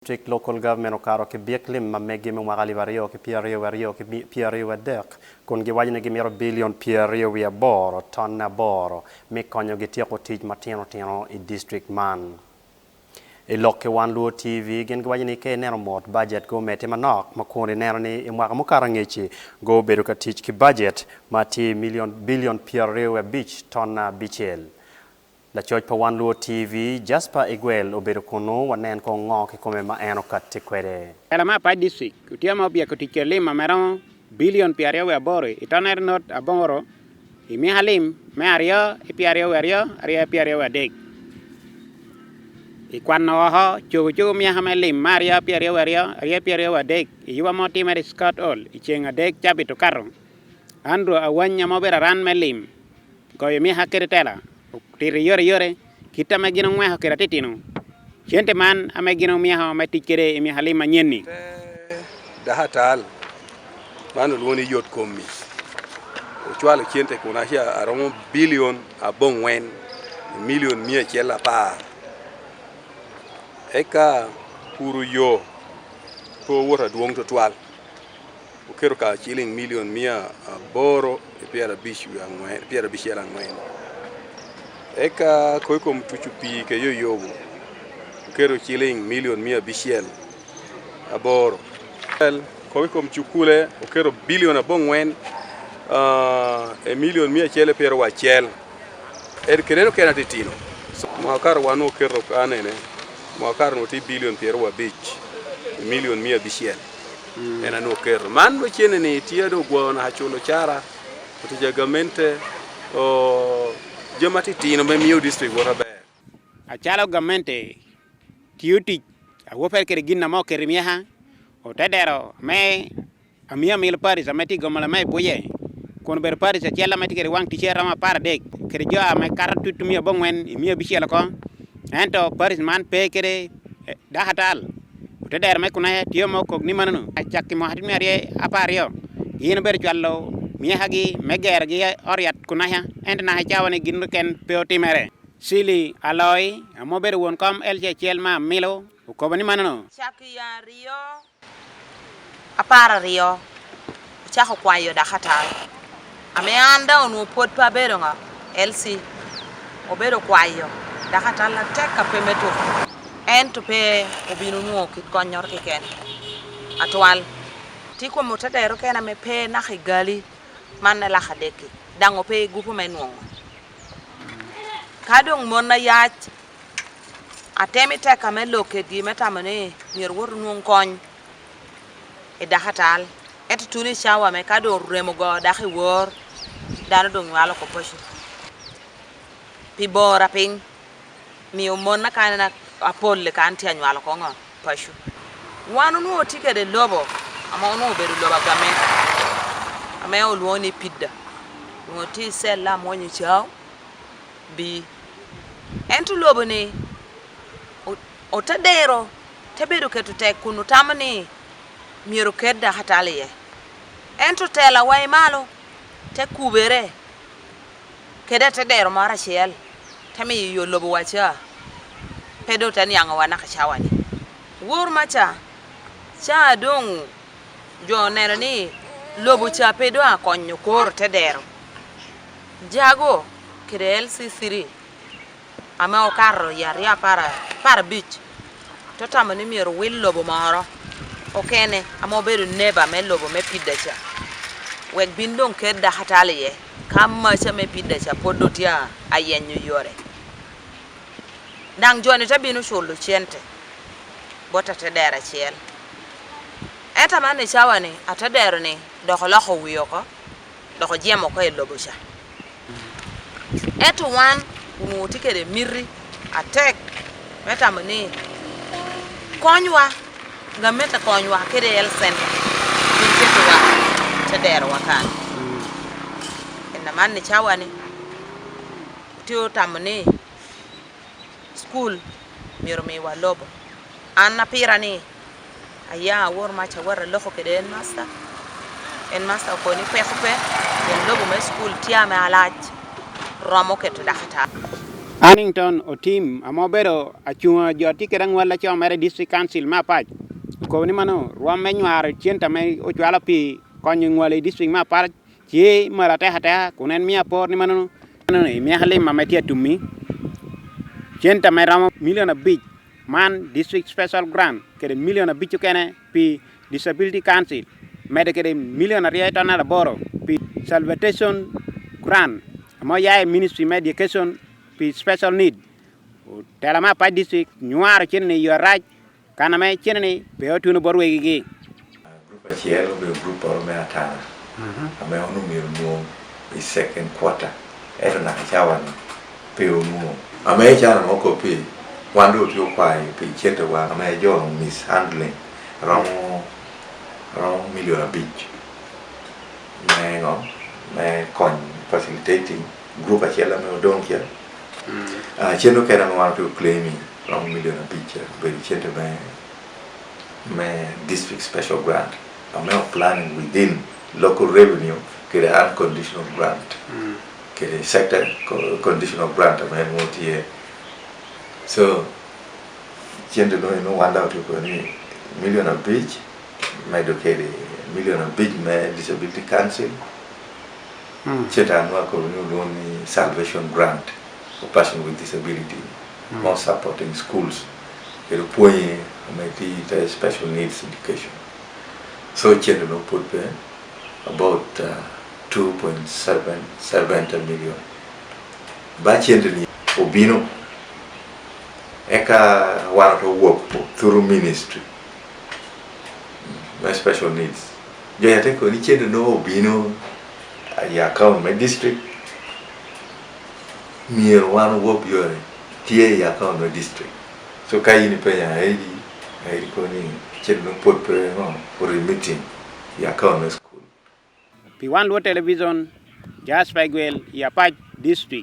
District Local Government okato ki byek lim ma megi me mwaka 2022 ki 23 kun giwaco ni gimito bilion 28 tonne aboro me konyogi tyeko tic matino tino i district man. I lok ki Wan Luo TV, gin giwaco ni ka ineno mot bajet gumedde manok ma kun ineno ni i mwaka mukato angec-ci gubedo ka tic ki bajet ma tye i bilion 25 tonne abicel. Lacoc pa Wan Luo TV, Jasper Igwel obedo kunnu, wanen kong ngo kikome ma en okatti kwede. Tela me Apac District otye ma obyeko tic kede lim ma romo bilion 28 i tonere not aboro i myeka lim me aryo i 22 aryo 23. I kwano woko cogo cogo myeka me lim me aryo 22 aryo 23 i yuba ma otimere i Scott Hall i ceng adek cabit okato, Andrew Awany ma obedo aran me lim Goyo myeka kede tela otito yore yore kit ame gin ongweko kede atitino cente man ame gin omyeko me tic kede i myeka lim manyen-ni. Te dakatal man olwongo ni yot komi ocwalo cente kun aca aromo bilion abongwen milion miya acel apar eka puro yo pe owoto adwong twatwal. Oketo kar ciling milion 854. Eka kor i kom tuco pii ki yoyobo, oketo ciling milion 608. Kor i kom cukule, oketo bilion abongwen milion 161. Kede nokene atitino. Mwaka wan oketo kanene, mwaka onongo tye bilion 25 milion 600. En aye nongo oketo. Man dong cene ni tye dong ogwao naka culo cara, otic a gamente, jami matitino me miyo district woto maber. Acalo gamente tiyo tic awope kede gin mo oketo imyeka ote dero me Amiyo amilo paric ame tye i gomola me i Buye, kun obedo paric acel ame tye kwede wang ticce romo 13 kede jo ame kato tutu 90 i 500 oko. Ento paric man pe kede dakatal. Ote dero me Kunaya tye ma okok ni manunu acakki mwaka 2012 gin obedo cwalo myekagi me gerogi ot yat Kunaya ento naka i cawa ni gin keken pe otimere. Cili Aloi ame obedo won kom LC acel me Amilo okobo ni manunu. Cakki aryo. 12 ocako kwayo dakatal ame an dong onongo pwod pe abedo ngo LC obedo kwayo dakatal atek ka pe me tuko ento pe obino nongo kit kony-nyoro keken atwal tye kom ote dero kene ame pe naka i gali man ne laka adek-ki dango pe igupo me nongo ka dong mon ayac Atemi tekka me lok kedgi me tamo ni myero wot onwong kony i dakatal, ento tuno i cawa me ka dong oremo go dako i wor, dano dong nywalo oko paco. Pi bora piny, miyo mon na kany apolle kany tye anywalo oko ngo paco. Wan onwongo watye kwede lobo ma onwongo obedo lobo agamente ame olwongo ni Pidda, onwongo tye i cell amwonyo cao. Bi. Ento lobo-ni ote diro te bedo keto tek kun otamo ni myero oket dakatal iye. Ento tela wa i malo te kubere kede ate dero moro acel te miyo yo lobo wa ca pe dong te niango wa naka cawa-ni. Wor maca ca dong jo oneno ni lobo ca pe dong akonyo kor te dero. Jago kede LC3 ame okato i aryo aparabic te otamo ni myero owil lobo moro okene ame obedo neba me lobo me pida ca wek bin dong ket dakatal iye ka maca me pida ca pwod dong tye ayenyo yore dang joni te bino culo cente bot atedero acel ento man i cawa ni atedero ni dok oloko wiye oko. dok ojemo oko i lobo ca. Ento wan onongo watye kwede miti atek me tamo ni konywa, gamente konywa kede health center gin ketowa te derowa kany. Ento man i cawa-ni watye otamo ni cukul myero omiwa lobo. An apira ni Aya awoto mac awoto aloko kwede headmaster, headmaster okoyo ni peko pe pien lobo me cukul tye ame alac romo keto dakatar. Annington Otim ame obedo acunga jo tye kede angwel laco mere i District Council me Apac okobo ni mano rwom me nywaro cente ame ocwalo pi konyo ngwalo i district me Apac tye malo atek ateka kun en miyo apor ni mano i myeka lim ame tye atummi cente ame romo milion abic man District Special Grant kede milion abic okene pi Disability Council medo kede milion aryo ki tonna laboro pi Salvation Grant ma oya i Ministry me Education pi Special Need. Otelo me Apac District nywaro cente-ni i yo arac kana me cente-ni pe otuno bot wegigi. Gurup acel obedo gurup poto me Atana ame onongo myero onwong i second quarter ento naka cawa-ni pe onwongo. Ame calo ma okobbi wan dong watye okwayo pi cente wa ame jo mishandling romo romo milion abic me ngo me kony facilitating gurup acel ame odong ca cente okene ame wan watye claiming romo milion abic ca obedo cente me me district special grant ame o planning within local revenue kede unconditional grant kede sector conditional grant ame nongo tye so cente nongo wan dok watye kore ni milion abic medo kede milion abic me disability council cente anongo akobo ni olwongo ni salvation grant for person with disability mo supporting schools kede pwonye ame tye ite special needs education so cente nongo pud pe about 2.77 million ba cente ni obino eka wan oto wuok through ministry me special needs jo yate koni cente nongo obino i account me district myero wan owop yore tye i account me district so ka in ipenyo aedi aedi koni cente nongo pwod pe ngo remitting i account me school. Pi Wan Luo Television, Jasper Igwel i Apac District.